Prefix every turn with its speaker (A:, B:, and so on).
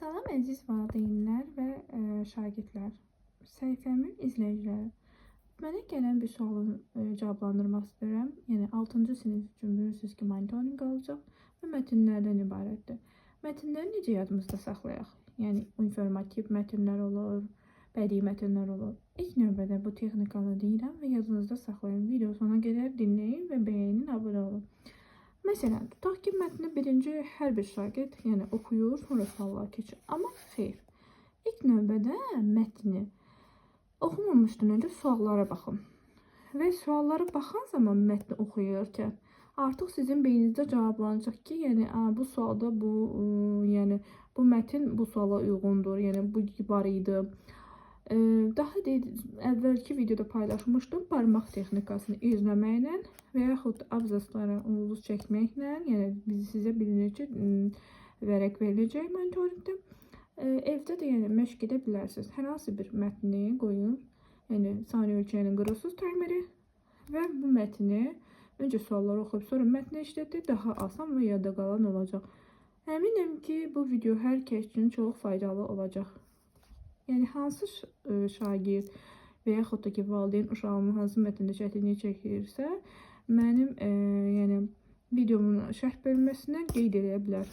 A: Salam əziz valideynlər və şagirdlər. Səhifəmin izləyiciləri. Mənə gələn bir sualın cavablandırmaq istəyirəm. Yəni 6-cı sinif üçün bilirsiniz ki, monitorinq alacaq və mətnlərdən ibarətdir. Mətnləri necə yadımızda saxlayaq? Yəni informativ mətnlər olur, bədii mətnlər olur. İlk növbədə bu texnikanı deyirəm və yadınızda saxlayın. Video sona qədər dinləyin və bəyənin, abunə olun. Məsələn, tutaq ki, mətni birinci hər bir şagird, yəni oxuyur, sonra suallara keçir. Amma xeyr. İlk növbədə mətni oxumamışdan öncə suallara baxın. Və suallara baxan zaman mətni oxuyarkən artıq sizin beyninizdə cavablanacaq ki, yəni bu sualda bu, yəni bu mətn bu suala uyğundur, yəni bu var idi. Daha əvvəlki videoda paylaşmışdım barmaq texnikasını izləməklə və yaxud abzaslara ulduz çəkməklə, yəni biz sizə bir neçə vərəq veriləcək monitorinqdə. Evdə də yəni məşq edə bilərsiniz. Hər hansı bir mətni qoyun, yəni saniyə ölçəyini qırırsınız taymeri və bu mətni öncə sualları oxuyub sonra mətni işlətdi, daha asan və yadda qalan olacaq. Əminəm ki, bu video hər kəs üçün çox faydalı olacaq. Yəni hansı şagird və yaxud da ki, valideyn uşağının hansı mətndə çətinlik çəkirsə, mənim yəni videomun şərh bölməsinə qeyd eləyə bilər.